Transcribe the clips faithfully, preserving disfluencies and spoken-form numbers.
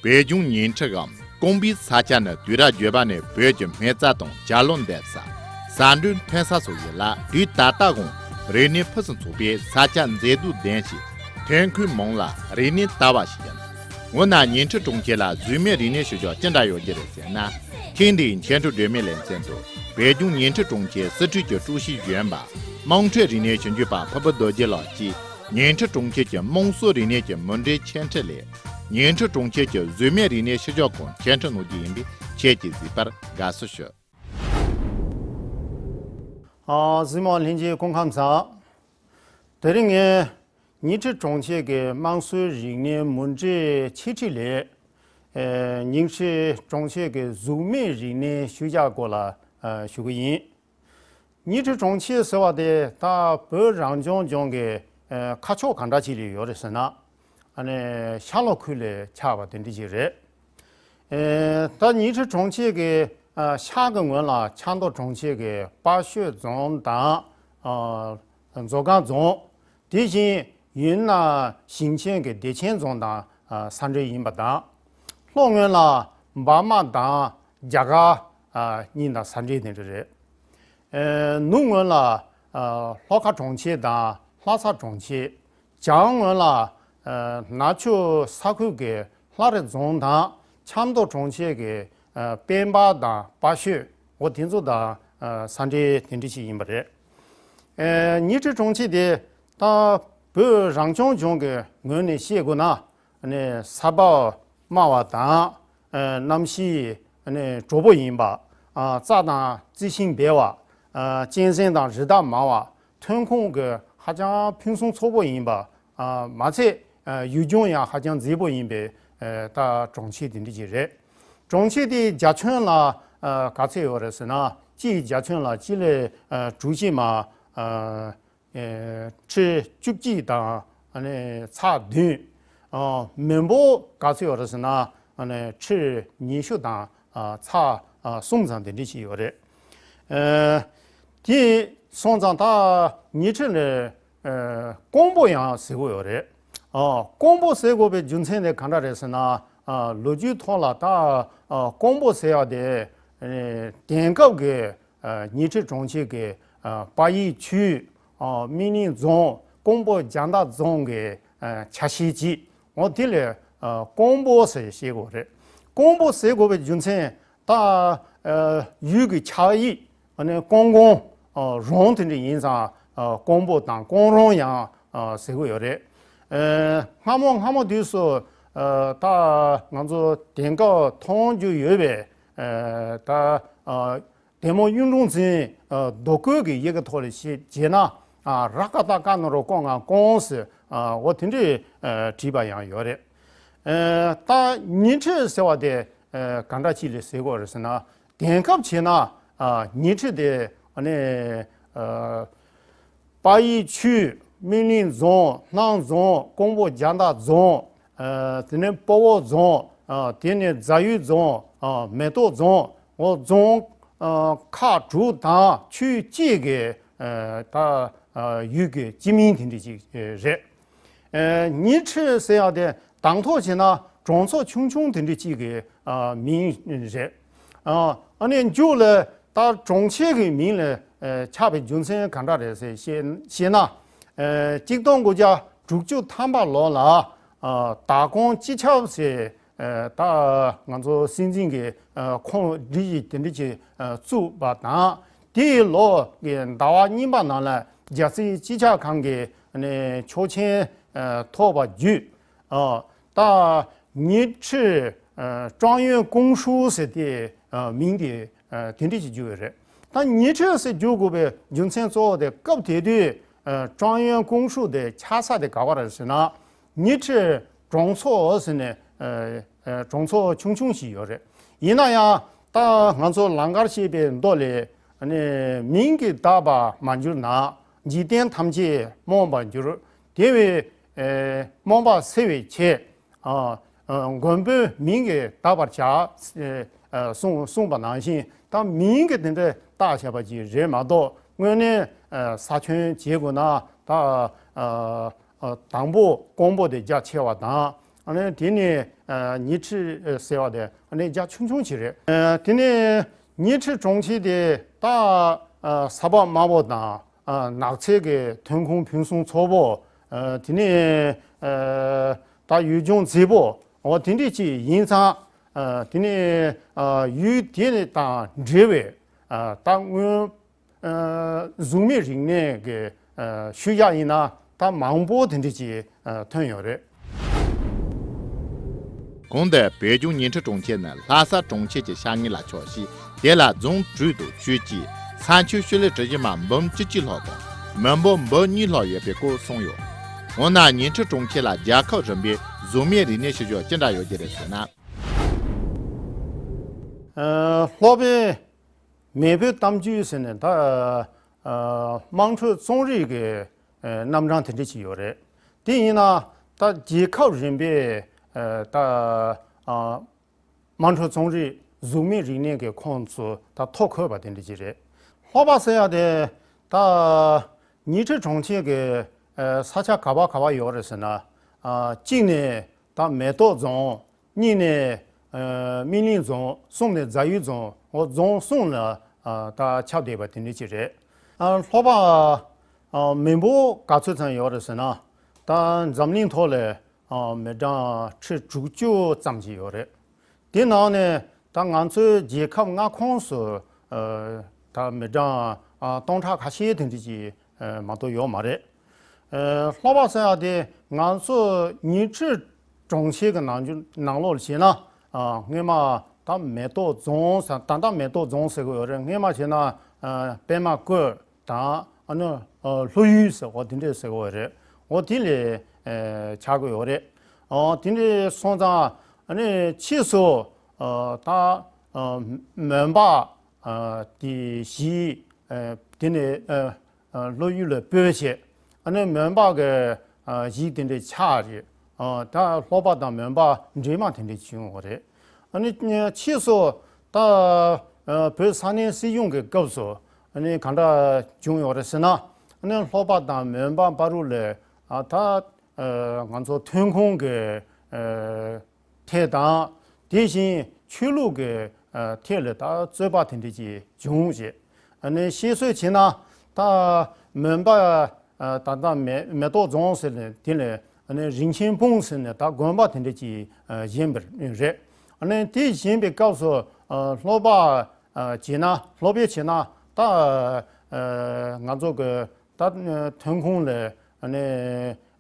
བོད་ལྗོངས་ཉིང་ཁྲི་འམ་ཀོང་པོའི་ས་ཆ་ནི་དུས་རབས་བརྒྱད་པ་ནས་བོད་ཀྱི་སྨན་རྩྭ་དང་ཅ་ལོ་འདེབས་ས། ཟ་འབྲུ་ཐོན་ས་སོགས་ཡིན་ལ། དུས་ད་ལྟའང་རིག་གནས་ཕུན་སུམ་ཚོགས་པའི་ས་ཆ་མཛེས་སྡུག་ལྡན་ཞིང་། ཐོན་ཁུངས་མང་ལ་རིག་གནས་དར་བ་ཞིག་ཡིན། འོ་ན་ཉིང་ཁྲི་གྲོང་ཁྱེར་ལ་གཟུགས་མེད་རིག་གནས་ཤུལ་བཞག་ཅི་འདྲ་ཡོད་རྒྱུ་རེད་ཟེར་ན། ཐེངས་འདིའི་འཆད་ཁྲིད་སྒྲོན་མེའི་ལེ་ཚན་དུ་བོད་ལྗོངས་ཉིང་ཁྲི་གྲོང་ཁྱེར་སྲིད་གྲོས་ཀྱི་ཀྲུའུ་ཞི་གཞོན་པ་དམངས་ཁྲོད་རིག་གནས་ཞིབ་འཇུག་པ་ཕུར་བུ་རྡོ་རྗེ་ལགས་ཀྱིས་ཉིང་ཁྲི་གྲོང་ཁྱེར་གྱི་དམངས་སྲོལ་རིག་གནས་ཀྱི་མུ་འབྲེལ་འཆད་ཁྲིད་ལས། ཉིང་ཁྲི་གྲོང་ཁྱེར་གྱི་གཟུགས་མེད་རིག་གནས་ཤུལ་བཞག་སྐོར་འཆད་ཁྲིད་གནང་རྒྱུ་ཡིན་པས། ཁྱེད་ཀྱིས་གཟིགས་པར་དགའ་བསུ་ཞུ། ཨ། གཟིགས་མོ་ལྷན་རྒྱས་སྐུ་ཁམས་བཟང་། དེ་རིང་ངས་ཉིང་ཁྲི་གྲོང་ཁྱེར་གྱི་དམངས་སྲོལ་རིག་གནས་མུ་འབྲེལ་འཆད་ཁྲིད་ལས། ཨེ། ཉིང་ཁྲི་གྲོང་ཁྱེར་གྱི་གཟུགས་མེད་རིག་གནས་ཤུལ་བཞག་སྐོར་ལ། ཨ། ཞུ་གི་ཡིན། ཉིང་ཁྲི་གྲོང་ཁྱེར་ཟེར་བ་དེ་ད་བོད་རང་སྐྱོང་ལྗོངས་ཀྱི། ཨེ། ཁ་ཕྱོགས་ག་འདྲ་ཅིག་ལ་ཡོད་རེད་ཟེར་ན། ཨ་ནི་ཤར་ལྷོ་ཁུལ་ལ་ཆགས་པ་དེ་འདྲ་ཅིག་རེད། ཨེ། ད་ཉིང་ཁྲི་གྲོང་ཁྱེར་གྱི། ཨ། ཤར་གྱི་ངོས་ལ་ཆབ་མདོ་གྲོང་ཁྱེར་གྱི་དཔའ་ཤོད་རྫོང་དང་། ཨ། མཛོ་སྒང་རྫོང་། དེ་བཞིན་ཡུན་ནན་ཞིང་ཆེན་གྱི་བདེ་ཆེན་རྫོང་དང་། ཨ། ས་འབྲེལ་ཡིན་པ་དང་། ལྷོ་ངོས་ལ་འབར་མ་དང་རྒྱ་གར། ཨ། གཉིས་དང་ས་འབྲེལ་དེ་འདྲ་རེད། ཨེ། ནུབ་ངོས་ལ། ཨ། ལྷོ་ཁ་གྲོང་ཁྱེར་དང་ལྷ་ས་གྲོང་ཁྱེར། བྱང་ངོས་ལ། ཨ། ནག་ཆུ་ས་ཁུལ་གྱི་ལྷ་རི་རྫོང་དང་ཆབ་མདོ་གྲོང་ཁྱེར་གྱི། ཨ། དཔལ་འབར་དང་དཔའ་ཤོད། འོ་དེ་ཚོ་དང་། ཨ། ས་འབྲེལ་དེ་འདྲ་ཞིག་ཡིན་པ་རེད། ཨེ། ཉིང་ཁྲི་གྲོང་ཁྱེར་དེ་ད་བོད་རང་སྐྱོང་ལྗོངས་ཀྱི་ངོས་ནས་བཤད་དགོས་ན། ཨ་ནི་ས་བབ་དམའ་བ་དང་། ཨ། གནམ་གཤིས། ཨ་ནི་དྲོ་པོ་ཡིན་པ། ཨ། རྩྭ་དང་རྩི་ཤིང་འབེལ་བ། ཨ། གཅན་གཟན་དང་རི་དྭགས་མང་བ། ཐོན་ཁུངས་ཀྱི་ཧ་ཅང་ཕུན་སུམ་ཚོགས་པོ་ཡིན་པ། ཨ། མ་ཚད། ཨ། ཡུལ་ལྗོངས་ཡང་ཧ་ཅང་མཛེས་པོ་ཡིན་པའི། ཨ། ད་གྲོང་ཁྱེར་དེ་འདྲ་ཅིག་རེད། གྲོང་ཁྱེར་དེའི་རྒྱ་ཁྱོན་ལ། ཨ། ག་ཚད་ཡོད་རེད་ཟེར་ན། སྤྱིའི་རྒྱ་ཁྱོན་ལ་སྤྱི་ལེ། ཨ། གྲུ་བཞི་མ། ཨ། ཨེ། ཁྲི་བཅུ་གཅིག་དང་། ཨ་ནི་ཚེག་བདུན། ཨ། མི་འབོར་ག་ཚོད་ཡོད་རེད་ཟེར་ན། ཨ་ནི་ཁྲི་ཉི་ཤུ་དང་། ཨ། ཚེག་ཨ། གསུམ་ཙམ་དེ་འདྲ་ཞིག་ཡོད་རེད། ཨ། དེ་སོང་ཙང་ད་ཉིང་ཁྲི་ལ། ཨ། ཀོང་པོ་ཡང་ཟེར་གྱི་ཡོད་རེད། ཨ། ཀོང་པོ་ཟེར་དགོས་པའི་རྒྱུ་མཚན་དེ་ག་འདྲ་རེད་ཟེར་ན། ཨ། ལོ་རྒྱུས་ཐོག་ལ་ད། ཨ། ཀོང་པོ་ཟེར་ཡག་དེ། ཨ། དེང་སྐབས་ཀྱི། ཨ། ཉིང་ཁྲི་གྲོང་ཁྱེར་གྱི། ཨ། དཔའ་ཡིག་ཆུས། ཨ། སྨན་གླིང་རྫོང་། ཀོང་པོ་རྒྱ་མདའ་རྫོང་གི། ཨ། ཆ་ཤས་ཅིག་འོ་དེ་ལ། ཨ། ཀོང་པོ་ཟེར་བཤད་ཀྱི་ཡོད་རེད། ཀོང་པོ་ཟེར་དགོས་པའི་རྒྱུ་མཚན་ད། ཨ། ཡུལ་གྱི་ཆགས་ཡིག་ཨ་ནི་ཀོང་ཀོང་། ཨ། རོང་དེ་འདྲ་ཡིན་ཙང་། ཨ། ཀོང་པོ་དང་ཀོང་རོང་ཡང་། ཨ། ཟེར་གྱི་ཡོད་རེད། ཨ། སྔ་མོ་སྔ་མོ་དུས་སུ། ཨ། ད་ང་ཚོ་དེང་སྐབས་མཐོང་རྒྱུ་ཡོད་པའི། ཨ། ད། ཨ། དེ་མོ་གཡུང་དྲུང་བཙན། ཨ། རྡོ་བརྐོས་ཀྱི་ཡི་གེ་ཐོག་ལ་བྱས་བྱས་ན། ཨ། ར་ཀ་ཏ་ཀ་ན་རོ་ཀོ་ང་ཀོང་ཟེར། ཨ། འོ་དེ་འདྲས། ཨ། བྲིས་པ་ཡང་ཡོད་རེད། ཨ། ད་ཉིང་ཁྲི་ཟེར་བ་དེ། ཨ། ག་འདྲ་ཅིག་ལ་ཟེར་དགོས་རེད་ཟེར་ན། དེང་སྐབས་བྱས་ན། ཨ། ཉིང་ཁྲི་དེ་ཨ་ནི། ཨ། དཔའ་ཡིག་ཆུས། སྨན་གླིང་རྫོང་། སྣང་རྫོང་། ཀོང་པོ་རྒྱ་མདའ་རྫོང་། ཨ། དེ་ནས་སྤོ་བོ་རྫོང་། ཨ། དེ་ནས་རྫ་ཡུལ་རྫོང་། ཨ། མེ་ཏོག་རྫོང་། འོ་རྫོང་། ཨ། ཁག་དྲུག་དང་ཆུས་བཅས་ཀྱི། ཨ། ད། ཨ། ཡུལ་གྱི་སྤྱི་མིང་དེ་འདྲ་ཅིག་རེད། ཨ། ཉིང་ཁྲི་ཟེར་ཡག་དེ་དང་ཐོག་བྱས་ན་གྲོང་ཚོ་ཆུང་ཆུང་དེ་འདྲ་ཅིག་གི། ཨ། མིང་རེད། ཨ། ཨ་ནི་མཇུག་ལ་ད་གྲོང་ཁྱེར་གྱི་མིང་ལ། ཨ། ཆགས་པའི་རྒྱུ་མཚན་ག་འདྲ་རེད་ཟེར་བཤད་བཤད་ན། ཨ། གཅིག་སྟོང་དགུ་བརྒྱ་དྲུག་ཅུ་ཐམ་པ་ལོ་ལ། ཨ། དྭགས་ཀོང་སྤྱི་ཁྱབ་ཟེར། ཨ། ད་ང་ཚོ་སྲིད་འཛིན་གྱི། ཨ། ཁོངས་སྒྲིག་གཞི་དེ་འདྲ་ཅིག་ཨ། བཙུགས་པ་དང་། དེའི་ལོ་གི་ཟླ་བ་གཉིས་པ་ནང་ལ་རྒྱལ་སྲིད་སྤྱི་ཁྱབ་ཁང་གི་ཨ་ནི་ཆོག་མཆན། ཨ། ཐོབ་པ་བརྒྱུད། ཨ། ད་ཉིང་ཁྲི། ཨ། ཀྲང་ཡོན་ཀོང་ཧྲུའུ་ཟེར་དེ། ཨ། མིང་དེ། ཨ། དེ་འདྲ་ཞིག་བརྗོད་ཡོད་རེད། ད་ཉིང་ཁྲི་ཟེར་བརྗོད་དགོས་པའི་རྒྱུ་མཚན་གཙོ་བོ་དེ་སྐབས་དེ་དུས། ཨ། ཀྲང་ཡོན་ཀོང་ཧྲུའུ་དེ་ཆགས་ས་དེ་ག་བ་རེད་ཟེར་ན། ཉིང་ཁྲི་གྲོང་ཚོ་ཟེར་ནས། ཨ། ཨ། གྲོང་ཚོ་ཆུང་ཆུང་ཞིག་ཡོད་རེད། ཡིན་ན་ཡང་ད་ང་ཚོ་ལང་ཀར་བཤད་པའི་མདོ་ལས། ཨ་ནི་མིང་གིས་བཏགས་པ་མ་གྱུར་ན། འཇིག་རྟེན་ཐམས་ཅད་རྨོངས་པར་འགྱུར། དེ་བས། ཨ། རྨོངས་པ་སེལ་བའི་ཆེད། ཨ། ཨ། མགོན་པོའི་མིང་གིས་བཏགས་པར་བྱ། ཨ། གསུངས་གསུངས་པ་ནང་བཞིན། ད་མིང་གིས་དེ་འདྲ་བཏགས་བཞག་པ་ཅིག་རེད་མ་གཏོགས། དངོས་གནས། ཨ། ས་ཁྱོན་བྱེད་དགོས་ན་ད། ཨ། ཨ། དང་པོ་ཀོང་པོ་དེ་རྒྱ་ཆེ་བ་དང་། ཨ་ནི་དེ་ནས་ཨ་ཉི་ཁྲི་ཟེར་བ་དེ་ཨ་ནི་རྒྱ་ཆུང་ཆུང་ཅིག་རེད། ཨ་དེ་ནས་ཉི་ཁྲི་གྲོང་ཁྱེར་དེ་ད་ཨ་ས་ཕག་དམར་པོ་དང་ཨ་ནགས་ཚལ་གྱི་ཐོན་ཁུངས་ཕུན་སུམ་ཚོགས་པོ། ཨ་དེ་ནས་ཨ་ད་ཡུལ་ལྗོངས་མཛེས་པོ། འོ་དེ་འདྲས་ཅིག་ཡིན་ཙང་། ཨ་དེ་ནས་ཨ་ཡུལ་དེ་དང་འབྲེལ་བའི་ཨ་ད་སྔོན་ཨ་གཟུགས་མེད་རིག་གནས་ཀྱི་ཨ་ཤུལ་བཞག་ཡིན་ན་ད་མང་པོ་དེ་འདྲས་ཅིག་ཨ་ཐོན་ཡོད་རེད། གོང་དུ་བོད་ལྗོངས་ཉི་ཁྲི་གྲོང་ཁྱེར་ནི་ལྷ་ས་གྲོང་ཁྱེར་གྱི་ཤར་ངོས་ལ་ཕྱོགས་ཤིང་། དེ་ལ་རྫོང་དྲུག་དང་ཆུས་གཅིག་ས་མཆོད་ཤུལ་ལུས་གྲུ་བཞི་མ་འབུམ་བཅུ་གཅིག་ལྷག་དང་མི་འབོར་འབུམ་གཉིས་ལྷག་ཡོད་པའི་སྐོར་གསུངས་ཡོད། འོ་ན་ཉི་ཁྲི་གྲོང་ཁྱེར་ལ་རྒྱལ་ཁབ་རིམ་པའི་གཟུགས་མེད་རིག་གནས་ཤུལ་བཞག་ཅི་འདྲ་ཡོད་ཀྱི་རེད་ཟེར་ན། ཨ་སློབ་དཔོན་མེས་པོའི་གཏམ་རྒྱུད་ཟེར་ནས་ད་ཨ་དམངས་ཁྲོད་རྩོམ་རིག་གི་ཨ་རྣམ་གྲངས་དེ་འདྲ་ཅིག་ཡོད་རེད། དེ་ཡིན་ན་ད་རྒྱལ་ཁབ་རིམ་པའི་ཨ་ད་ཨ་དམངས་ཁྲོད་རྩོམ་རིག་གཟུགས་མེད་རིག་གནས་ཀྱི་ཁོངས་སུ་ད་ཐོ་འཁོད་པ་དེ་འདྲ་ཅིག་རེད། ལྷོ་པ་ཟེར་ཡ་དེ་ད་ཉི་ཁྲི་གྲོང་ཁྱེར་གྱི་ཨ་ས་ཆ་ག་བ་ག་བ་ཡོད་རེད་ཟེར་ན། ཨ་གཅིག་ནས་ད་མེ་ཏོག་རྫོང་། གཉིས་ནས་ཨ་སྨིན་གླིང་རྫོང་། གསུམ་ནས་རྫ་ཡུལ་རྫོང་། འོ་རྫོང་གསུམ་ལ་ཨ་ད་ཁྱབ་བསྡད་པ་དེ་འདྲ་ཅིག་རེད། ཨ་ལྷོ་པ་ཨ་མི་འབོར་ག་ཚོད་ཙམ་ཡོད་རེད་ཟེར་ན། ད་འཛམ་གླིང་ཐོག་ལ་ཨ་མི་གྲངས་ཁྲི་དྲུག་ཅུ་ཙམ་ཅིག་ཡོད་རེད། དེ་ནང་ནས་ད་ང་ཚོའི་རྒྱལ་ཁབ་མངའ་ཁོངས་སུ་ཨ་ད་མི་གྲངས་ཨ་སྟོང་ཕྲག་ཁ་ཤས་དེ་འདྲ་ཅིག་ཨ་མ་གཏོགས་ཡོད་མ་རེད། ཨ་ལྷོ་པ་ཟེར་ཡ་དེ་ང་ཚོ་ཉི་ཁྲི་གྲོང་ཁྱེར་གྱི་ནང་རྒྱུ་ནང་ལོགས་ལ་བྱས་ན། ཨ་སྔོན་མ་ད་མེ་ཏོག་རྫོང་ཟེར། ད་ལྟ་མེ་ཏོག་རྫོང་ཟེར་གྱི་ཡོད་རེད། སྔོན་མ་བྱས་ན་ཨ་པད་མ་བཀོད་དང་ཨ་ནི་ཨ་ལྷོ་ཡུལ་ཟེར་བ་དེ་འདྲས་ཟེར་གྱི་ཡོད་རེད། འོ་དེ་ལས་ཨ་ཆགས་ཀྱི་ཡོད་རེད། ཨ་དེ་འདྲས་སོང་ཙང་ཨ་ནི་ཕྱིས་སུ་ཨ་ད་ཨ་མོན་པ་ཨ་དེ་བཞི། ཨ་དེ་ནས་ཨ་ཨ་ལྷོ་ཡུལ་ལ་སྤོས་བྱས། ཨ་ནི་མོན་པ་གི་ཨ་གཞིས་དེ་འདྲའི་ཆགས་རེད། ཨ་ད་ལྷོ་པ་དང་མོན་པ་འདྲེས་མ་དེ་འདྲའི་བྱུང་བ་རེད། ཨ་ནི་ཕྱིས་སུ་ད་ཨ་བོད་ས་གནས་སྲིད་གཞུང་གི་སྐབས་སུ་ཨ་ནི་ག་འདྲ་བྱུང་ཡོད་རེད་ཟེར་ན། ཨ་ནི་ལྷོ་པ་དང་མོན་པ་བར་དུ་ལ་ཨ་ད་ཨ་ང་ཚོ་ཐོན་ཁུངས་ཀྱི་ཨ་ཐད་དང་། དེ་བཞིན་ཆོས་ལུགས་ཀྱི་ཨ་ཐད་ལ་ད་རྩོད་པ་དེ་འདྲ་ཅིག་བྱུང་བྱས། ཨ་ནི་བཤད་སྲོལ་བྱས་ན་ད་མོན་པ་ཨ་ད་ལྟ་མེ་མེ་ཏོག་རྫོང་ཟེར་ནས་དེ་ལས་ཨ་ནི་རིན་ཆེན་སྤུངས་ཟེར་ནས་ད་དགོན་པ་དེ་འདྲ་ཅིག་ཨ་བཞེངས་པ་རེད། ཨ་ནི་དེ་བཞེངས་པའི་སྐབས་སུ་ཨ་ལྷོ་པ་ཨ་བྱས་ན་ལྷོ་པའི་བྱས་ན་ད་ཨ་ང་ཚོ་གི་ད་ཐོན་ཁུངས་ལ་ཨ་ནི་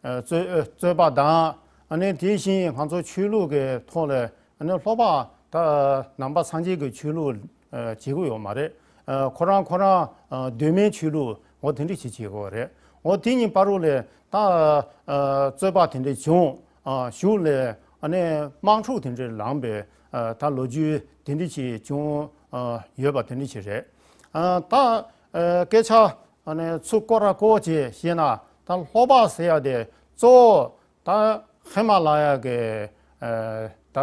ཨ་རྩོད་རྩོད་པ་དང་། ཨ་ནི་དེ་བཞིན་ང་ཚོ་ཆོས་ལུགས་ཀྱི་ཐོག་ལ་ཨ་ནི་ལྷོ་པ་ད་ནང་པ་སངས་རྒྱས་ཀྱི་ཆོས་ལུགས་ཨ་བྱེད་ཀྱི་ཡོད་མ་རེད། ཨ་ཁོ་རང་ཁོ་རང་ཨ་གདོད་མའི་ཆོས་ལུགས་འོ་དེ་འདྲ་ཞིག་བྱེད་ཀྱི་ཡོད་རེད། འོ་དེ་གཉིས་བར་དུ་ལ་ད་ཨ་རྩོད་པ་དེ་འདྲ་བྱུང་། ཨ་གཞུག་ལ་ཨ་ནི་དམག་འཁྲུག་དེ་འདྲ་ལངས་པའི་ཨ་ད་ལོ་རྒྱུས་དེ་འདྲ་ཞིག་བྱུང་ཨ་ཡོད་པ་དེ་འདྲ་ཞིག་རེད། ཨ་ད་ཨ་སྐད་ཆ་ཨ་ནི་ཚུར་སྐོར་ར་སྐོར་བྱས་བཤད་ན། ད་ལྷོ་པ་ཟེར་ཡ་དེ་གཙོ་བོ་ད་ཧི་མ་ལ་ཡ་གི་ཨ་ད་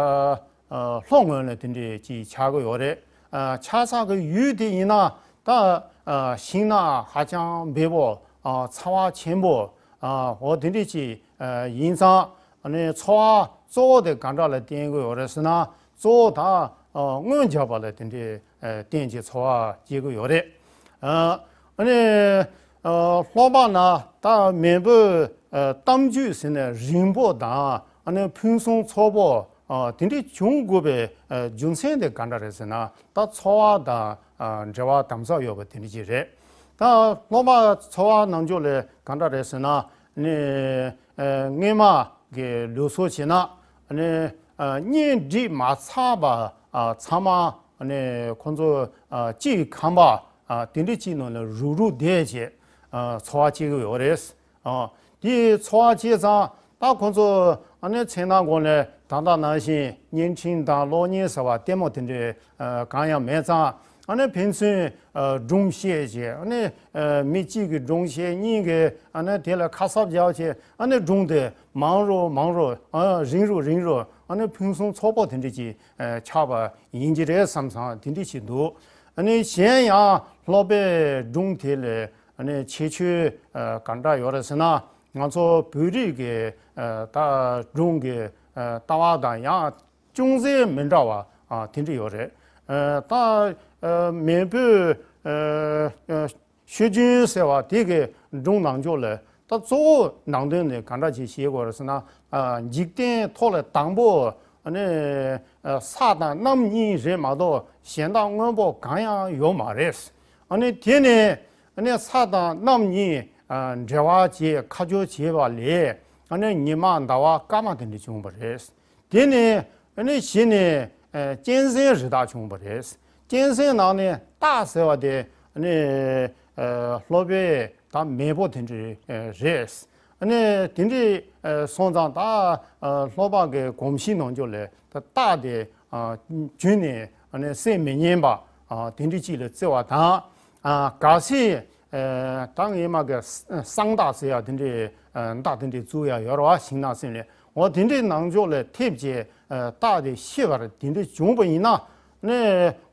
ཨ་ལྷོ་ངོས་ལ་དེ་འདྲས་ཅིག་ཆགས་ཀྱི་ཡོད་རེད། ཨ་ཆགས་ས་གི་ཡུལ་དེ་ཡིན་ན་ད་ཨ་ཤིང་ནགས་ཧ་ཅང་འབེལ་པོ། ཨ་ཚ་བ་ཆེན་པོ། ཨ་འོ་དེ་འདྲས་ཅིག་ཨ་ཡིན་ཙང་། ཨ་ནི་ཚོར་བ་གཙོ་བོ་དེ་ག་འདྲ་ལ་བརྟེན་གྱི་ཡོད་རེད་ཟེར་ན། གཙོ་བོ་ད་ཨ་རྔོན་རྒྱག་པ་ལ་དེ་འདྲས་ཨ་བརྟེན་གྱི་ཚོར་བ་སྐྱེ་གི་ཡོད་རེད། ཨ་ཨ་ནི་ཨ་ལྷོ་པ་ན་ད་མེས་པོའི་ཨ་གཏམ་རྒྱུད་ཟེར་ནས་རིང་པོ་དང་། ཨ་ནི་ཕུན་སུམ་ཚོགས་པོ་ཨ་དེ་འདྲས་བྱུང་དགོས་པའི་ཨ་རྒྱུ་མཚན་དེ་ག་འདྲ་རེད་ཟེར་ན། ད་ཚོར་བ་དང་ཨ་འབྲེལ་བ་དམ་ཟབ་ཡོད་པ་དེ་འདྲ་ཅིག་རེད། ད་སློབ་མ་ཚོར་བ་ནང་ཆོས་ལས་ག་འདྲ་རེད་ཟེར་ན། ནི་ཨ་སྔོན་མ་གི་ལུགས་སྲོལ་བྱས་ན། ནི་ཨ་གཉེན་སྒྲིག་མ་ཚར་བ་ཨ་ཚང་མ་ནི་ཁོང་ཚོ་ཨ་གཅིག་ཁང་པ་ཨ་དེ་འདྲ་གཅིག་ནང་ལ་རུག་རུག་བསྡད་བྱས་ཨ་འཚོ་བ་སྐྱེལ་གི་ཡོད་རེད། ཨ་དེ་འཚོ་བ་སྐྱེལ་ཙང་ད་ཁོང་ཚོ་ཨ་ནི་མཚན་ནང་གོང་ལ་ད་ལྟ་ནང་བཞིན་བརྙན་འཕྲིན་དང་གློག་བརྙན་ཟེར་བ་ལྟད་མོ་དེ་འདྲའི་ཨ་གང་ཡང་མེད་ཙང་། ཨ་ནི་ཕན་ཚུན་ཨ་སྒྲུང་བཤད་བྱས། ཨ་ནི་ཨ་མི་གཅིག་གིས་སྒྲུང་བཤད། གཉིས་ཀས་ཨ་ནི་དེ་ལ་ཁ་གསབ་རྒྱག་བྱས། ཨ་ནི་སྒྲུང་དེ་མང་རུ་མང་རུ་ཨ་རིང་རུ་རིང་རུ་ཨ་ནི་ཕུན་སུམ་ཚོགས་པོ་དེ་འདྲ་ཅིག་ཨ་ཆགས་པ་ཡིན་གྱི་རེད་བསམ་སོང་། དེ་འདྲ་ཞིག་འདུག་ཨ་ནི་གཞན་ཡང་ལྷོ་པའི་སྒྲུང་དེ་ལས་ཨ་ནི་ཁྱད་ཆོས་ཨ་ག་འདྲ་ཡོད་རེད་ཟེར་ན། ང་ཚོ་བོད་རིགས་ཀྱི་ཨ་ད་སྒྲུང་གི་ ལྟ་བ་དང་ཡང་ཅུང་ཟད་མི་འདྲ་བ་དེ་འདྲ་ཡོད་རེད། ད་མེས་པོའི་ཤུལ་རྒྱུན་ཟེར་བ་དེ་གི་སྒྲུང་ནང་ཕྱོགས་ལ་ད་གཙོ་བོ་ནང་དོན་ནི་ག་འདྲ་ཅིག་བཤད་དགོས་རེད་ཟེར་ན། འཇིག་རྟེན་ཐོག་ལ་དང་པོ་ནི་ས་དང་གནམ་གཉིས་རེད་མ་གཏོགས་གཞན་དག་དངོས་པོ་གང་ཡང་ཡོད་མ་རེད། ཨ་ནི་དེ་ནས་ཨ་ནི་ས་དང་གནམ་གཉིས་འབྲེལ་བ་བྱས་ཁ་སྦྱོར་བྱས་པ་ལས་ཨ་ནི་ཉི་མ་ཟླ་བ་སྐར་མ་དེ་འདྲ་བྱུང་བ་རེད། དེ་ནས་ཨ་ནི་གཞི་ནས་གཅན་གཟན་རི་དྭགས་བྱུང་བ་རེད། གཅན་གཟན་ནང་ནས་སྟག་ཟེར་བ་དེ་ཨ་ནི་ལྷོ་པའི་ད་མེས་པོ་དེ་འདྲ་རེད། ཨ་ནི་དེ་འདྲ་སོང་ཙང་ད་ལྷོ་པ་གི་གོམས་གཤིས་ནང་ཕྱོགས་ལ་ད་སྟག་དེ་རྒྱུན་ནས་ཨ་ནི་སེམས་མི་ཉན་པ་དེ་འདྲ་ཅིག་ལ་བརྩི་བ་དང་། གལ་སྲིད་ད་ངས་མ་གི་གསང་སྟག་ཟེར་ཡ་དེ་འདྲའི་སྟག་དེ་འདྲའི་བཙུགས་ཡ་ཡོད་རེད་བ། ཤིང་ནགས་སེམས་ལས་འོ་དེ་འདྲའི་ནང་ཕྱོགས་ལ་ཐེབས་བྱས་སྟག་དེ་ཤི་བར་དེ་འདྲ་བྱུང་བ་ཡིན་ན་ནི་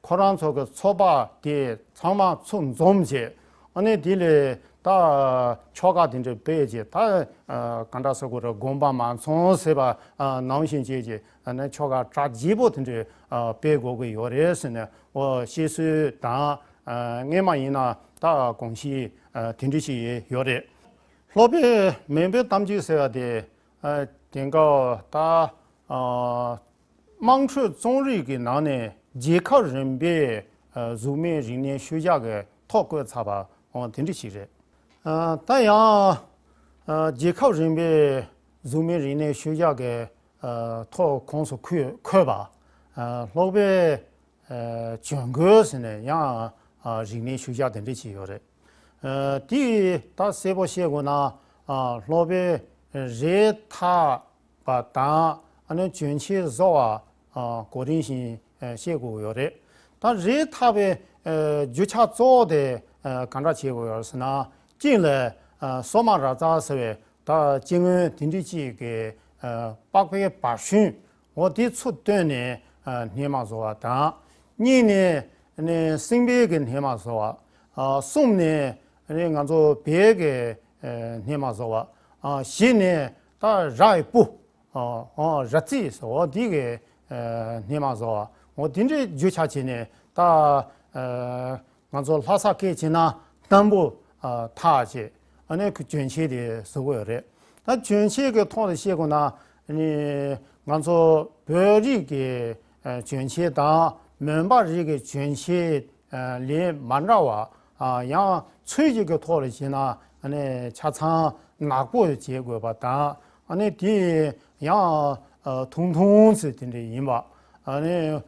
ཁོ་རང་ཚོ་གི་ཚོ་པ་དེ་ཚང་མ་ཚུར་འཛོམས་བྱས། ཨ་ནི་དེ་ལས་ད་ཆོ་ག་དེ་འདྲ་སྤེལ་བྱས། ད་ག་འདྲ་ཟེར་དགོས་རེད། དགོན་པ་མ་ཚང་ཟེར་བ་ནང་བཞིན་བྱས་བྱས་ཨ་ནི་ཆོ་ག་གྲ་རྒྱས་པོ་དེ་འདྲ་སྤེལ་དགོས་ཀྱི་ཡོད་རེད་ཟེར་ནས་འོ་བཤད་སྲོལ་དང་། སྔས་མ་ཡིན་ན་ད་གོམས་གཤིས་དེ་འདྲ་ཞིག་ཡོད་རེད། ལྷོ་པའི་མེས་པོའི་གཏམ་རྒྱུད་ཟེར་བ་དེ་དེང་སྐབས་ད་དམངས་ཁྲོད་རྩོམ་རིག་གི་ནང་ནས་རྒྱལ་ཁབ་རིམ་པའི་གཟུགས་མེད་རིག་གནས་ཤུལ་བཞག་གི་ཐོ་བཀོད་ཚར་བ་འོ་དེ་འདྲ་ཞིག་རེད། ད་ཡང་རྒྱལ་ཁབ་རིམ་པའི་གཟུགས་མེད་རིག་གནས་ཤུལ་བཞག་གི་ཐོ་ཁོངས་སུ་འཁོད་འཁོད་པ་ལྷོ་པའི་ཇུས་འགོད་ཟེར་ནས་ཡང་རིག་གནས་ཤུལ་བཞག་དེ་འདྲ་ཅིག་ཡོད་རེད། དེ་ད་གསལ་པོ་བཤད་དགོས་ན་ལྷོ་པའི་རེད་ཐག་པ་དང་ཨ་ནི་གྱོན་ཆས་བཟོ་བ་གོ་རིམ་བཞིན་བཤད་དགོས་ཡོད་རེད། ད་རེད་ཐག་པའི་རྒྱུ་ཆ་གཙོ་བོ་དེ་ག་འདྲ་བྱེད་དགོས་ཡོད་ཟེར་ན། གཅིག་ལ་སོ་མ་ར་ཙ་ཟེར་བའི་ད་སྤྱི་སྔོན་དེ་འདྲ་ཅིག་གི་པགས་པའི་བར་ཤུན་འོ་དེ་ཚུར་བཏོན་ནས་སྣེ་མ་བཟོ་བ་དང་། གཉིས་ནས་ནི་སྲིན་བལ་གྱི་སྣེ་མ་བཟོ་བ། གསུམ་ནས་ནི་ང་ཚོ་བལ་གྱི་སྣེ་མ་བཟོ་བ། བཞི་ནས་ད་ར་ཡི་སྤུ། ར་རྩིས་འོ་འདི་གི་སྣེ་མ་བཟོ་བ། འོ་འདི་འདྲའི་རྒྱུ་ཆ་བྱས་ནས་ད་ང་ཚོ་ལྷ་ས་སྐད་བྱས་ན་སྣམ་བུ་འཐག་བྱས་ཨ་ནི་གྱོན་ཆས་དེ་བཟོ་གི་ཡོད་རེད། ད་གྱོན་ཆས་ཀྱི་ཐོག་ལ་བཤད་དགོས་ན་ནི་ང་ཚོ་བོད་རིགས་ཀྱི་གྱོན་ཆས་དང་མོན་པ་རིགས་ཀྱི་གྱོན་ཆས་ལས་མ་འདྲ་བ། ཡང་ཚོས་གཞི་གི་ཐོག་ལ་བྱས་ན་ཆ་ཚང་ནག་པོ་བྱེད་དགོས་པ་དང་། དེ་ཡང་ཐུང་ཐུང་ཚོས་དེ་འདྲ་ཡིན་པ།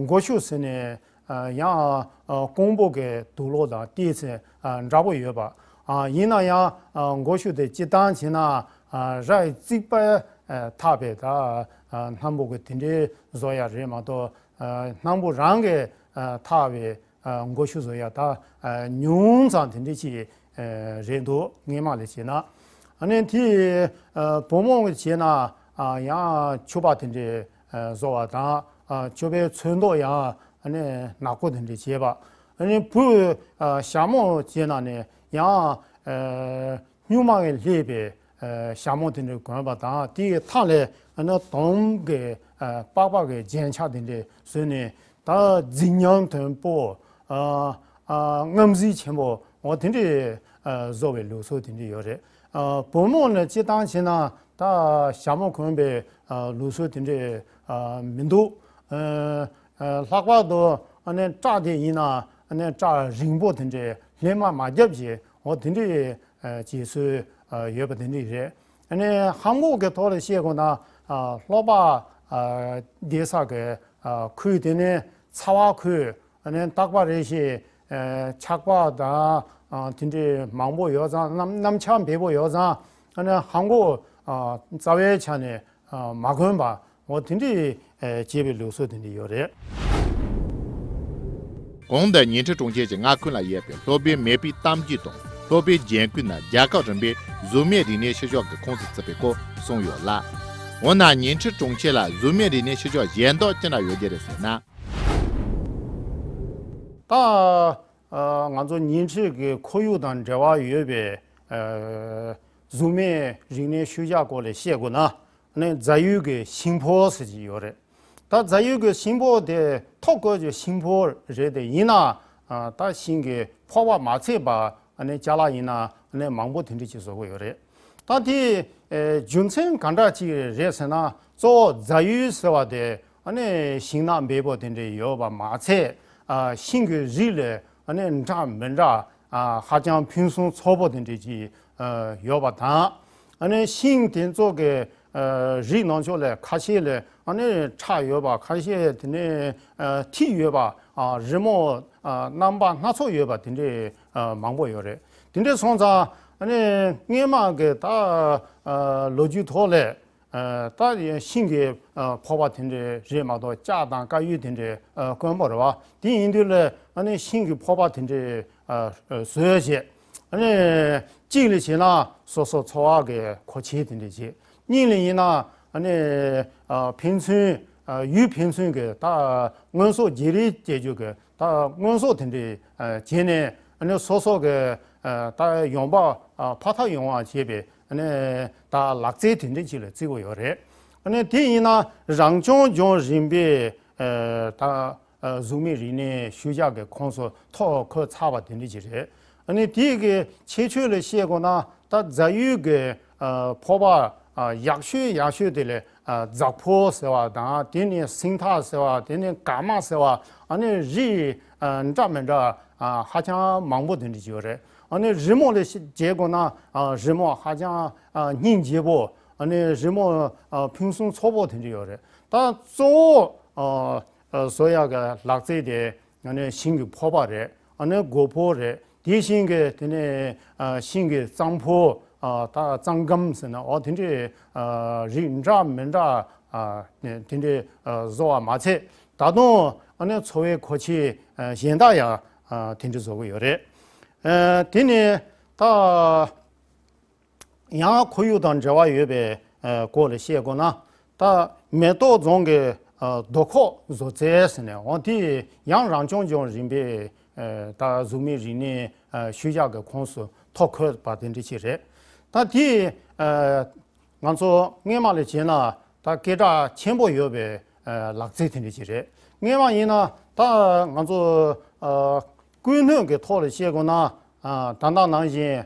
མགོ་ཤུ་ཟེར་ནས་ཡང་ཀོང་པོ་གི་དུག་ལོག་དང་ཏོག་ཙམ་འདྲ་པོ་ཡོད་པ། ཡིན་ན་ཡང་མགོ་ཤུ་དེ་སྤྱིར་བཏང་བྱས་ན་ར་ཡི་རྩིག་པ་འཐག་པའི་ད་སྣམ་བུ་གི་དེ་འདྲའི་བཟོ་ཡ་རེད་མ་གཏོགས། སྣམ་བུ་རང་གི་འཐག་པའི་མགོ་ཤུ་བཟོ་ཡ་ད་ཉུང་ཙམ་དེ་འདྲ་ཅིག་རེད་འདུག་སྔས་མ་ལས་བྱས་ན། ཨ་ནི་དེ་བུ་མོ་གི་བྱས་ན་ཡང་ཕྱུ་པ་དེ་འདྲ་བཟོ་བ་དང་། ཕྱུ་པའི་ཚོན་མདོག་ཡང་ནག་པོ་དེ་འདྲ་བྱས་པ། ཨ་ནི་བུ་ཞྭ་མོ་བྱས་ན་ནི་ཡང་སྨྱུག་མ་གིས་བསླས་པའི་ཞྭ་མོ་དེ་འདྲ་གོན་པ་དང་། དེའི་མཐའ་ལ་ཨ་ནི་དོམ་གྱི་པགས་པ་གི་རྒྱན་ཆ་དེ་འདྲ་བཟོས་ནས། ད་རྫིག་ཉམས་མཐོན་པོ། ཨ་ཨ་རྔམ་བརྗིད་ཆེན་པོ་འོ་དེ་འདྲའི་ཨ་བཟོ་བའི་ལུགས་སྲོལ་དེ་འདྲ་ཡོད་རེད། ཨ་བུ་མོ་ནི་སྤྱིར་བཏང་བྱས་ན་ད་ཞྭ་མོ་གོན་པའི་ཨ་ལུགས་སྲོལ་དེ་འདྲ་ཨ་མི་འདུག་ཨ་ཨ་ལྷག་པར་དུ་ཨ་ནི་སྐྲ་དེ་ཡིན་ན་ཨ་ནི་སྐྲ་རིང་པོ་དེ་འདྲ་ལྷས་མ་མ་བརྒྱབ་ཅིག་འོ་དེ་འདྲའི་ཨ་བྱེད་སྲོལ་ཨ་ཡོད་པ་དེ་འདྲ་རེད། ཨ་ནི་ཧམ་འགོག་གི་ཐོག་ལ་བཤད་དགོས་ན་ཨ་ལྷོ་པ་ཨ་སྡོད་ས་གི་ཨ་ཁུལ་དེ་ནི་ཚ་བ་ཁུལ། ཨ་ནི་རྟག་པ་རེ་བཞིན་ཨ་ཆར་པ་དང་ཨ་དེ་འདྲའི་མང་པོ་ཡོད་ཙང་། གནམ་གནམ་ཆར་འབེལ་པོ་ཡོད་ཙང་། ཨ་ནི་ཧམ་འགོག་ཨ་རྩ་བའི་ཆ་ནས་ཨ་མ་གོན་པ་འོ་དེ་འདྲའི་ཨ་བྱེད་པའི་ལུགས་སྲོལ་དེ་འདྲ་ཡོད་རེད། གོང་དུ་ཉིང་ཁྲི་གྲོང་ཁྱེར་གྱི་མངའ་ཁུལ་ལ་ཡོད་པའི་ལྷོ་པའི་མེས་པོའི་གཏམ་རྒྱུད་དང་། ལྷོ་པའི་རྒྱན་གོས་རྣམས་རྒྱལ་ཁབ་རིམ་པའི་གཟུགས་མེད་རིག་གནས་ཤུལ་བཞག་གི་ཁོངས་སུ་ཚུད་པའི་སྐོར་གསུངས་ཡོད་ལ། འོ་ན་ཉིང་ཁྲི་གྲོང་ཁྱེར་ལ་གཟུགས་མེད་རིག་གནས་ཤུལ་བཞག་གཞན་དག་ཅི་འདྲ་ཡོད་རྒྱུ་རེད་ཟེར་ན། ད་ཨ་ང་ཚོ་ཉིང་ཁྲི་གི་ཁོར་ཡུག་དང་འབྲེལ་བ་ཡོད་པའི་ཨ་གཟུགས་མེད་རིག་གནས་ཤུལ་བཞག་སྐོར་ལ་བཤད་དགོས་ན། ནས་རྫ་ཡུལ་གྱི་ཤིང་ཕོར་ཟེར་གྱི་ཡོད་རེད། ད་རྫ་ཡུལ་གྱི་ཤིང་ཕོར་དེ་ཐོག་བཀོད་ཀྱི་ཤིང་ཕོར་རེད་དེ། ཡིན་ན་ད་ཤིང་གི་ཕོར་པ་མ་ཚད་པ་ཨ་ནི་ཅ་ལག་ཡིན་ན་ཨ་ནི་མང་པོ་དེ་འདྲ་ཅིག་བཟོ་གི་ཡོད་རེད། ད་དེ་རྒྱུ་མཚན་ག་འདྲ་ཅིག་རེད་ཟེར་ན། གཙོ་བོ་རྫ་ཡུལ་ཟེར་བ་དེ་ཨ་ནི་ཤིང་ནགས་འབེལ་པོ་དེ་འདྲ་ཡོད་པ་མ་ཚད། ཤིང་གི་རིགས་ལས་ཨ་ནི་འདྲ་མི་འདྲ་ཧ་ཅང་ཕུན་སུམ་ཚོགས་པོ་དེ་འདྲ་ཅིག་ཡོད་པ་དང་། ཨ་ནི་ཤིང་དེ་ཚོ་གི་རིགས་ནང་ཕྱོགས་ལས་ཁ་ཤས་ལས་ཨ་ནི་ཁྲ་ཡོད་པ། ཁ་ཤས་དེ་ནས་ཐིག་ཡོད་པ། རི་མོ་རྣམ་པ་སྣ་ཚོགས་ཡོད་པ་དེ་འདྲ་མང་པོ་ཡོད་རེད། དེ་འདྲ་སོང་ཙང་ཨ་ནི་སྔས་མ་གི་ད་ལོ་རྒྱུས་ཐོག་ལས། ད་ཤིང་གི་ཕོར་པ་དེ་འདྲ་རེད་མ་གཏོགས་ལྕགས་དང་དཀར་ཡོལ་དེ་འདྲ་དཀོན་པོ་རེད་བ། དེ་ཡིན་དུས་ལ་ཨ་ནི་ཤིང་གི་ཕོར་པ་དེ་འདྲ་བཟོས་བྱས། ཨ་ནི་གཅིག་ལ་བྱས་ན་སོ་སོ་འཚོ་བ་གི་མཁོ་ཆས་དེ་འདྲ་བྱས། གཉིས་ལ་ཡིན་ན་ཨ་ནི་ཕན་ཚུན་ཡུལ་ཕན་ཚུན་གི་ད་དངོས་ཟོག་བརྗེ་རེས་བྱེད་རྒྱུ་གི་ད་དངོས་ཟོག་དེ་འདྲ་བྱས་ནས། ཨ་ནི་སོ་སོ་གི་ད་ཡོང་འབབ་འཕར་ཐབས་ཡོང་བ་བྱེད་པའི་ཨ་ནི་ད་ལག་རྩལ་དེ་འདྲ་ཅིག་ལ་བརྩི་གི་ཡོད་རེད། ཨ་ནི་དེ་ཡིན་ན་རང་སྐྱོང་ལྗོངས་རིམ་པའི་ད་གཟུགས་མེད་རིག་གནས་ཤུལ་བཞག་གི་ཁོངས་སུ་ཐོ་འགོད་ཚར་བ་དེ་འདྲ་ཅིག་རེད། ཨ་ནི་དེ་གི་ཁྱད་ཆོས་ལ་བཤད་དགོས་ན། ད་རྫ་ཡུལ་གི་ཕོར་པ་ཡག་ཤོས་ཡག་ཤོས་དེ་ལས་རྫ་ཕོར་ཟེར་བ་དང་། དེ་ནས་སིང་ཐག་ཟེར་བ། དེ་ནས་ག་མ་ཟེར་བ། ཨ་ནི་རིགས་འདྲ་མི་འདྲ་ཧ་ཅང་མང་པོ་དེ་འདྲ་ཅིག་ཡོད་རེད། ཨ་ནི་རི་མོ་ལ་བྱེད་དགོས་ན་རི་མོ་ཧ་ཅང་སྙིང་རྗེ་པོ། ཨ་ནི་རི་མོ་ཕུན་སུམ་ཚོགས་པོ་དེ་འདྲ་ཡོད་རེད། ད་གཙོ་བོ་བཟོ་ཡག་གི་ལག་རྩལ་དེ་ཨ་ནི་ཤིང་གི་ཕོར་པ་རེད། ཨ་ནི་སྒོར་ཕོར་རེད། དེ་བཞིན་གི་དེ་ནས་ཤིང་གི་རྩང་ཕོར། ད་རྩང་སྒམ་ཟེར་ན་འོ་དེ་འདྲའི་རིགས་འདྲ་མི་འདྲ་དེ་འདྲའི་བཟོ་བ་མ་ཚད། ད་དུང་ཨ་ནི་འཚོ་བའི་མཁོ་ཆས་གཞན་དག་ཡང་དེ་འདྲ་བཟོ་གི་ཡོད་རེད། དེ་ནས་ད་ཡང་ཁོར་ཡུག་དང་འབྲེལ་བ་ཡོད་པའི་སྐོར་ལ་བཤད་དགོས་ན། ད་མེ་ཏོག་རྫོང་གི་རྡོ་ཁོག་བཟོ་རྩལ་ཟེར་ནས་འོ་དེ་ཡང་རང་སྐྱོང་ལྗོངས་རིམ་པའི་ད་གཟུགས་མེད་རིག་གནས་ཤུལ་བཞག་གི་ཁོངས་སུ་ཐོ་འགོད་པ་དེ་འདྲ་ཅིག་རེད། ད་དེ་ང་ཚོ་སྔས་མ་ལ་བྱས་ན་ད་སྐད་གྲགས་ཆེན་པོ་ཡོད་པའི་ལག་རྩལ་དེ་འདྲ་ཅིག་རེད། སྔས་མ་ཡིན་ན་ད་ང་ཚོ་ཀུན་སྣོད་ཀྱི་ཐོག་ལ་བཤད་དགོས་ན། ད་ལྟ་ནང་བཞིན་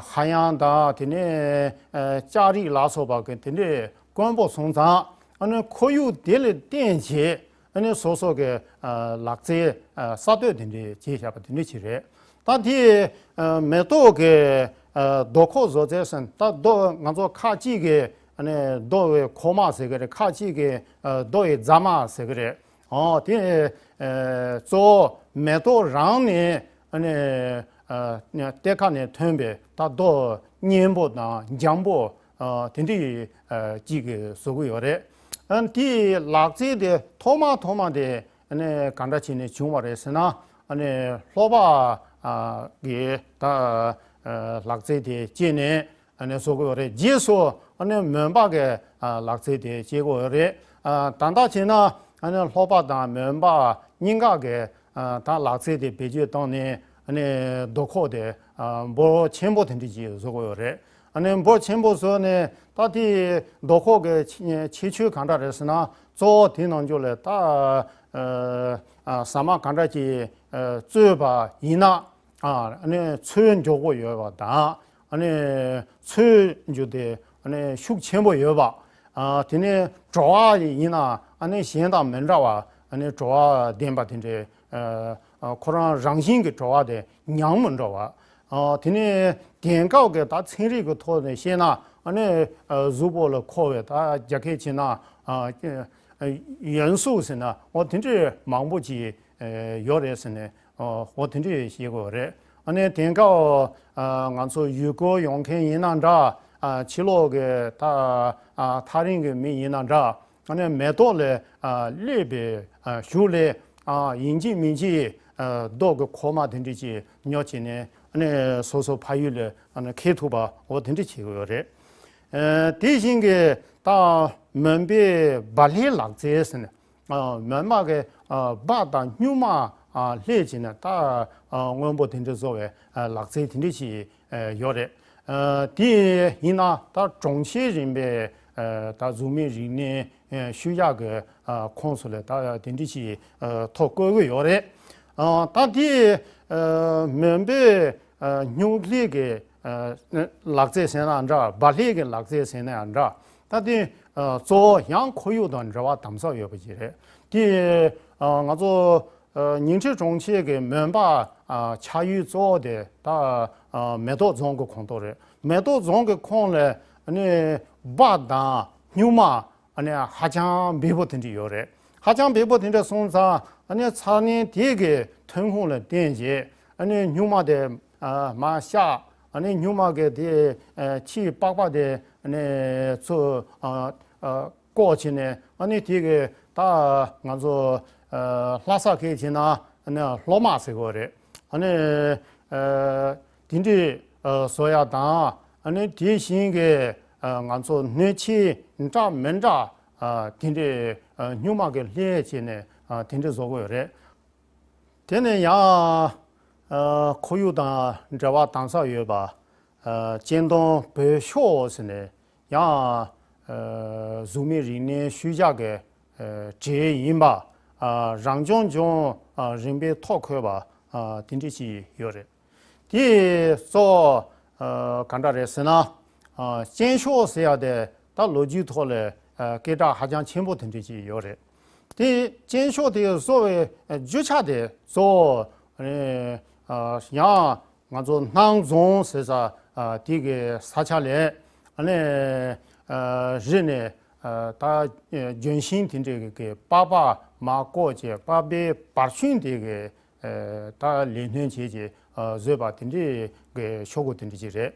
ཧ་ཡང་དང་དེ་ནས་ལྕགས་རིགས་ལ་སོགས་པ་གི་དེ་འདྲས་དཀོན་པོ་སོང་ཙང་། ཨ་ནི་ཁོར་ཡུག་དེ་ལ་བརྟེན་བྱས་ཨ་ནི་སོ་སོ་གི་ལག་རྩལ་གསར་གཏོད་དེ་འདྲས་བྱས་བཞག་པ་དེ་འདྲས་ཅིག་རེད། ད་དེ་མེ་ཏོག་གི་རྡོ་ཁོག་བཟོ་རྩལ་ཟེར་ད་རྡོ་ང་ཚོ་ཁ་ཅིག་གི་ཨ་ནི་རྡོ་བའི་ཁོག་མ་ཟེར་གི་རེད། ཁ་ཅིག་གི་རྡོ་ཡི་རྫ་མ་ཟེར་གི་རེད། ཨོ་དེ་གཙོ་བོ་མེ་ཏོག་རང་ནས་ཨ་ནི་ཨ་གཏེར་ཁ་ནས་ཐོན་པའི་ད་རྡོ་སྙན་པོ་དང་འཇམ་པོ་ཨ་དེ་འདྲ་ཨ་ཅིག་གི་བཟོ་གི་ཡོད་རེད། ཨ་དེའི་ལག་རྩལ་དེ་ཐོག་མ་ཐོག་མ་དེ་ཨ་ནི་ག་འདྲ་བྱས་ནས་བྱུང་བ་རེད་ཟེར་ན། ཨ་ནི་ཀློག་པ་ཨ་གི་ད་ཨ་ལག་རྩལ་དེ་སྐྱེས་ནས་ཨ་ནི་བཟོ་གི་ཡོད་རེད། རྗེས་སུ་ཨ་ནི་མོན་པ་གི་ཨ་ལག་རྩལ་དེ་སྐྱེ་གི་ཡོད་རེད། ཨ་ད་ལྟ་བྱས་ན་ཨ་ནི་ཀློག་པ་དང་མོན་པ་གཉིས་ཀ་གི་ཨ་ད་ལག་རྩལ་དེ་བེད་སྤྱོད་བཏང་ནས་ཨ་ནི་རྡོ་ཁོག་དེ་ཨ་འབོར་ཆེན་པོ་དེ་འདྲ་ཅིག་བཟོ་གི་ཡོད་རེད། ཨ་ནི་འབོར་ཆེན་པོ་བཟོས་ནས་ད་དེ་རྡོ་ཁོག་གི་ཁྱད་ཆོས་ག་འདྲ་རེད་ཟེར་ན། གཙོ་བོ་དེ་ནང་ཆོས་ལ་ད་ཨ་ཟ་མ་ག་འདྲ་ཅིག་ཨ་བཙོས་པ་ཡིན་ན། ཨ་ནི་ཚོས་མགྱོགས་པོ་ཡོད་པ་དང་། ཨ་ནི་ཚོས་རྒྱུ་དེ་ཨ་ནི་ཤུགས་ཆེན་པོ་ཡོད་པ། ཨ་དེ་ནས་བྲོ་བ་ཡིན་ན་ཨ་ནི་གཞན་དང་མི་འདྲ་བ། ཨ་ནི་བྲོ་བ་ལྡན་པ་དེ་འདྲའི་ཨ་ཁོ་རང་རང་བཞིན་གྱི་བྲོ་བ་དེ་ཉམས་མི་འགྲོ་བ། ཨ་དེ་ནས་དེང་སྐབས་ཀྱི་ད་ཚན་རིག་གི་ཐོག་ནས་བཤད་ན། ཨ་ནི་ཨ་གཟུགས་པོ་ལ་མཁོ་བའི་ད་རྒྱ་སྐད་བྱས་ན་ཨ་ཡོན་ཟུག་ཟེར་ན་འོ་དེ་འདྲའི་མང་པོ་ཅིག་ཨ་ཡོད་རེད་ཟེར་ནས། ཨོ་དེ་འདྲ་བཤད་དགོས་རེད། ཨ་ནི་དེང་སྐབས་ཨ་ང་ཚོ་ཡུལ་སྐོར་ཡོང་མཁན་ཡིན་ན་འདྲ། ཨ་ཕྱི་ལོགས་ཀྱི་ད་ཨ་ཐག་རིང་གི་མི་ཡིན་ན་འདྲ། ཨ་ནི་མེ་ཏོག་ལ་ཨ་སླེབས་པའི་ཨ་གཞུག་ལ་ཨ་ཡིན་གཅིག་མིན་གཅིག་ཨ་རྡོ་གི་ཁོག་མ་དེ་འདྲ་ཅིག་ཉོ་བྱས་ནས། ཨ་ནི་སོ་སོ་ཕ་ཡུལ་ལ་ཨ་ནི་འཁྱེར་ཐུབ་པ་འོ་དེ་འདྲ་བྱེད་དགོས་རེད། ཨ་དེ་བཞིན་གྱི་ད་མོན་པའི་སྦ་ལྷའི་ལག་རྩལ་ཟེར་ནས། ཨ་མོན་པ་གི་ཨ་སྦ་དང་སྨྱུག་མ་ཨ་ལྷས་བྱས་ནས་ད་ཨ་སྔོན་པོ་དེ་འདྲ་བཟོ་བའི་ཨ་ལག་རྩལ་དེ་འདྲ་ཞིག་ཨ་ཡོད་རེད། ཨ་དེ་ཡིན་ན་ད་གྲོང་ཁྱེར་རིམ་པའི་ ད་གཟུགས་མེད་རིག་གནས་ཤུལ་བཞག་གི་ཁོངས་སུ་ལ་ད་དེ་འདྲ་ཞིག་ཐོ་བཀོད་ཀྱི་ཡོད་རེད། ད་དེ་མོན་པའི་སྨྱུག་ལྷས་ཀྱི་ལག་རྩལ་ཟེར་ན་འདྲ། སྦ་ལྷས་ཀྱི་ལག་རྩལ་ཟེར་ན་འདྲ། ད་དེ་གཙོ་བོ་ཡང་ཁོར་ཡུག་དང་འབྲེལ་བ་དམ་ཟབ་ཡོད་པ་ཞིག་རེད། དེ་ང་ཚོ་ཉིང་ཁྲི་གྲོང་ཁྱེར་གྱི་མོན་པ་ཆགས་ཡུལ་གཙོ་བོ་དེ་ད་མེ་ཏོག་རྫོང་གི་ཁོངས་གཏོགས་རེད། མེ་ཏོག་རྫོང་གི་ཁོངས་ལ་ནི་སྦ་དང་སྨྱུག་མ་ཨ་ནི་ཧ་ཅང་འབེལ་པོ་དེ་འདྲ་ཡོད་རེད། ཧ་ཅང་འབེལ་པོ་དེ་འདྲ་སོང་ཙང་ཨ་ནི་ས་གནས་དེ་གི་ཐོན་ཁུངས་ལ་བརྟེན་བྱས་ཨ་ནི་སྨྱུག་མ་དེ་མར་གཤགས། ཨ་ནི་སྨྱུག་མ་གི་དེ་ཕྱིའི་པགས་པ་དེ་ཨ་ནི་ཚུར་བཀོག་བྱས་ནས་ཨ་ནི་དེ་གི་ད་ང་ཚོ་ལྷ་ས་སྐད་བྱས་ན་ཨ་ནི་ལྷོ་མ་ཟེར་གྱི་ཡོད་རེད། ཨ་ནི་དེ་འདྲའི་བཟོ་ཡག་དང་ཨ་ནི་དེ་བཞིན་གྱི་ང་ཚོ་སྣོད་ཆས་འདྲ་མི་འདྲ་དེ་འདྲའི་སྨྱུག་མ་གི་ལྷས་བྱས་ནས་དེ་འདྲའི་བཟོ་གི་ཡོད་རེད། དེ་ནས་ཡང་ཁོར་ཡུག་དང་འབྲེལ་བ་དམ་ཟབ་ཡོད་པ་སྤྱན་སྟོང་བོད་ཤོག་ཟེར་ནས་ཡང་གཟུགས་མེད་རིག་གནས་ཤུལ་བཞག་གི་གྲས་ཡིན་པ། རང་སྐྱོང་ལྗོངས་རིམ་པའི་ཐོ་འཁོད་པ་དེ་འདྲ་ཞིག་ཡོད་རེད། དེ་གཙོ་བོ་ག་འདྲ་རེད་ཟེར་ན། སྤྱན་ཤོག་ཟེར་ཡག་དེ་ད་ལོ་རྒྱུས་ཐོག་ལ་སྐད་གྲགས་ཧ་ཅང་ཆེན་པོ་དེ་འདྲ་ཞིག་ཡོད་རེད། དེ་སྤྱན་ཤོག་དེ་བཟོ་བའི་རྒྱུ་ཆ་དེ་གཙོ་བོ་ཡང་ང་ཚོ་སྣང་རྫོང་ཟེར་ས་དེ་གི་ས་ཆ་ལས་རི་ནས་ད་ལྗོན་ཤིང་དེ་འདྲའི་གི་པགས་པ་མར་བཀོག་བྱས་པགས་པའི་བར་ཤིང་དེ་གི་ད་ལས་སྣོན་བྱས་རྗེས་བཟོས་པ་དེ་འདྲའི་གི་ཤོག་བུ་དེ་འདྲ་ཅིག་རེད།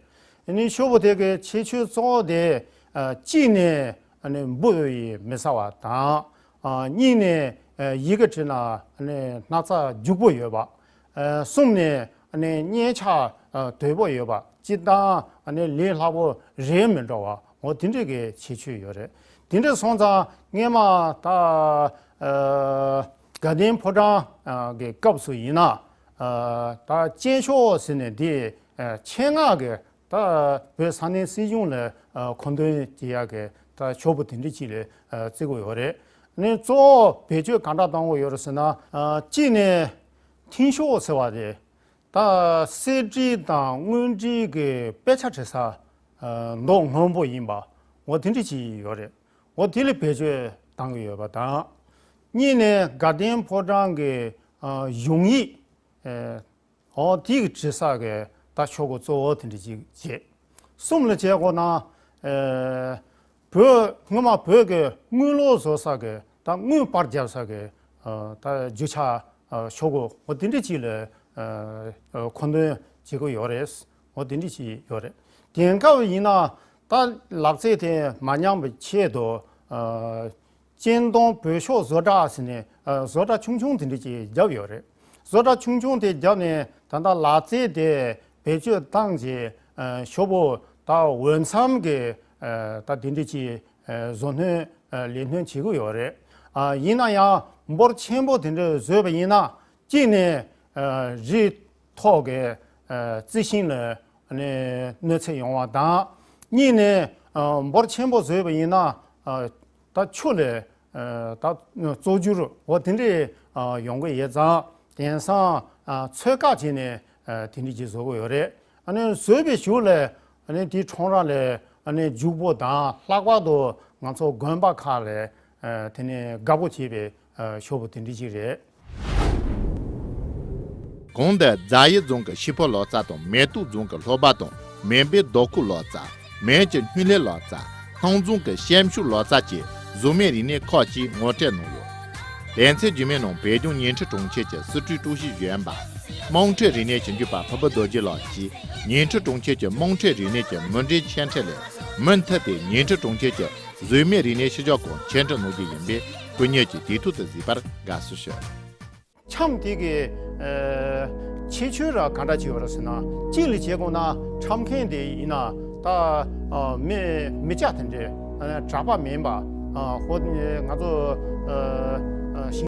ཨ་ནི་ཤོག་བུ་དེ་གི་ཁྱད་ཆོས་གཙོ་བོ་དེ་གཅིག་ནས་ཨ་ནི་འབུ་ཡིས་མི་ཟ་བ་དང་། གཉིས་ནས་ཡི་གེ་བྲིས་ན་ཨ་ནི་སྣག་ཚ་རྒྱུག་པོ་ཡོད་པ། གསུམ་ནས་ཨ་ནི་མཉེན་ཆ་དོད་པོ་ཡོད་པ། སྤྱིར་བཏང་ཨ་ནི་ལས་སླ་པོ་རེད་མི་འགྲོ་བ། འོ་དེ་འདྲའི་གི་ཁྱད་ཆོས་ཡོད་རེད། དེ་འདྲ་སོང་ཙང་སྔས་མ་ད་དགའ་ལྡན་ཕོ་བྲང་གི་སྐབས་སུ་ཡིན་ན་ད་སྤྱན་ཤོག་ཟེར་ནས་དེ་ཆེད་མངགས་གི་ད་བོད་ས་གནས་སྲིད་གཞུང་ལ་མཁོ་འདོན་བྱེད་ཡག་གི་ད་ཤོག་བུ་དེ་འདྲ་ཅིག་ལ་བརྩི་གི་ཡོད་རེད། ནི་གཙོ་བོ་བེད་སྤྱོད་ག་འདྲ་གཏོང་གི་ཡོད་རེད་ཟེར་ན། གཅིག་ནས་མཐིང་ཤོག་ཟེར་བ་དེ་ད་གསེར་བྲིས་དང་དངུལ་བྲིས་ཀྱི་དཔེ་ཆ་བྲིས་ས་མདོག་སྔོན་པོ་ཡིན་པ། འོ་དེ་འདྲ་ཅིག་ཡོད་རེད། འོ་དེ་ལ་བེད་སྤྱོད་གཏང་གི་ཡོད་པ་དང་། གཉིས་ནས་དགའ་ལྡན་ཕོ་བྲང་གི་གཞུང་ཡིག་འོ་དེ་གི་བྲིས་ས་གི་ད་ཤོག་གུ་གཙོ་བོ་དེ་འདྲ་ཅིག་བྱེད། གསུམ་ལ་བྱེད་དགོས་ན། བོད་སྔོན་མ་བོད་ཀྱི་དངུལ་ལོར་བཟོ་ས་གི་ད་དངུལ་པར་རྒྱབ་ས་གི་ད་རྒྱུ་ཆ་ཤོག་གུ་འོ་དེ་འདྲ་ཅིག་ལ་མཁོ་འདོན་བྱེད་ཀྱི་ཡོད་རེད། འོ་དེ་འདྲ་ཅིག་ཡོད་རེད། དེང་སྐབས་ཡིན་ན་ད་ལག་རྩལ་དེ་མ་ཉམས་པའི་ཆེད་དུ། སྤྱན་སྟོང་བོད་ཤོག་བཟོ་གྲྭ་ཟེར་ནས་བཟོ་གྲྭ་ཆུང་ཆུང་དེ་འདྲ་ཅིག་བརྒྱབ་ཡོད་རེད། བཟོ་གྲྭ་ཆུང་ཆུང་དེ་བརྒྱབ་ནས་ད་ལྟ་ལག་རྩལ་དེ་བེད་སྤྱོད་བཏང་རྗེས་ཤོག་བུ་ད་འོས་འཚམ་གྱི་ད་དེ་འདྲ་ཅིག་བཟོ་སྣོན་ལས་སྣོན་བྱེད་ཀྱི་ཡོད་རེད། ཡིན་ན་ཡང་འབོར་ཆེན་པོ་དེ་འདྲ་བཟོས་པ་ཡིན་ན་གཅིག་ནས་རིགས་ཐོག་གི་རྩི་ཤིང་ལ་གནོད་འཚེ་ཡོང་བ་དང་། གཉིས་ནས་འབོར་ཆེན་པོ་བཟོས་པ་ཡིན་ན་ད་ཆུ་ལས་ད་བཙོག་འགྱུར་འོ་དེ་འདྲས་ཡོང་གི་ཡོད་ཙང་། དེང་སང་ཚོད་བཀག་བྱས་ནས་དེ་འདྲས་ཅིག་བཟོ་གི་ཡོད་རེད། ཨ་ནི་བཟོས་པའི་གཞུག་ལ་ཨ་ནི་དེའི་ཁྲོམ་ར་ལ་ཨ་ནི་རྒྱུག་པོ་དང་། ལྷག་པར་དུ་ང་ཚོ་དགོན་པ་ཁག་ལ་དེ་ནས་དགའ་པོ་བྱེད་པའི་ཤོག་བུ་དེ་འདྲ་ཅིག་རེད། གོང་དུ་རྫ་ཡི་རྫོང་གི་ཤི་ཕོ་ལོ་ཙཱ་དང་མལ་སྟོད་རྫོང་གི་ལྷོ་པ་དང་། མོན་པའི་རྡོ་ཁུག་ལོ་ཙཱ། མོན་གྱི་སྨྱུག་ལྷས་ལོ་ཙཱ། སྣང་རྫོང་གི་ཤམ་ཤུག་ལོ་ཙཱ་བཅས་གཟུགས་མེད་རིག་གནས་ཁག་ཅིག་ངོ་སྤྲོད་གནང་ཡོད། དོན་ཚན་རྗེས་མའི་ནང་བོད་ལྗོངས་ཉིང་ཁྲི་གྲོང་ཁྱེར་གྱི་སི་ཁྲོན་ཀྲུའུ་ཞི་གཞོན་པ་དམངས་ཁྲོད་རིག་གནས་ཀྱི་འགྱུར་བ་ཕུར་བུ་རྡོ་རྗེ་ལགས་ཀྱིས་ཉིང་ཁྲི་གྲོང་ཁྱེར་གྱི་དམངས་ཁྲོད་རིག་གནས་ཀྱི་མུ་འབྲེལ་འཆད་ཁྲིད་ལས། མུ་མཐུད་དེ་ཉིང་ཁྲི་གྲོང་ཁྱེར་གྱི་གཟུགས་མེད་རིག་གནས་ཤུལ་བཞག་སྐོར་འཆད་ཁྲིད་གནང་རྒྱུ་ཡིན་པས་སྐུ་ཉིད་ཀྱིས་དུས་ཐོག་ཏུ་གཟིགས་པར་དགའ་བསུ་ཞུ། འཆམ་དེ་གི་ཁྱད་ཆོས་ར་ག་འདྲ་ཅིག་ཡོད་རེད་ཟེར་ན། གཅིག་ལ་བྱེད་དགོས་ན་འཆམ་མཁན་དེ་ཡིན་ན་ད་མི་མི་སྐྱ་དེ་འདྲས་གྲྭ་པ་མིན་པ། ཧོ་ང་ཚོ་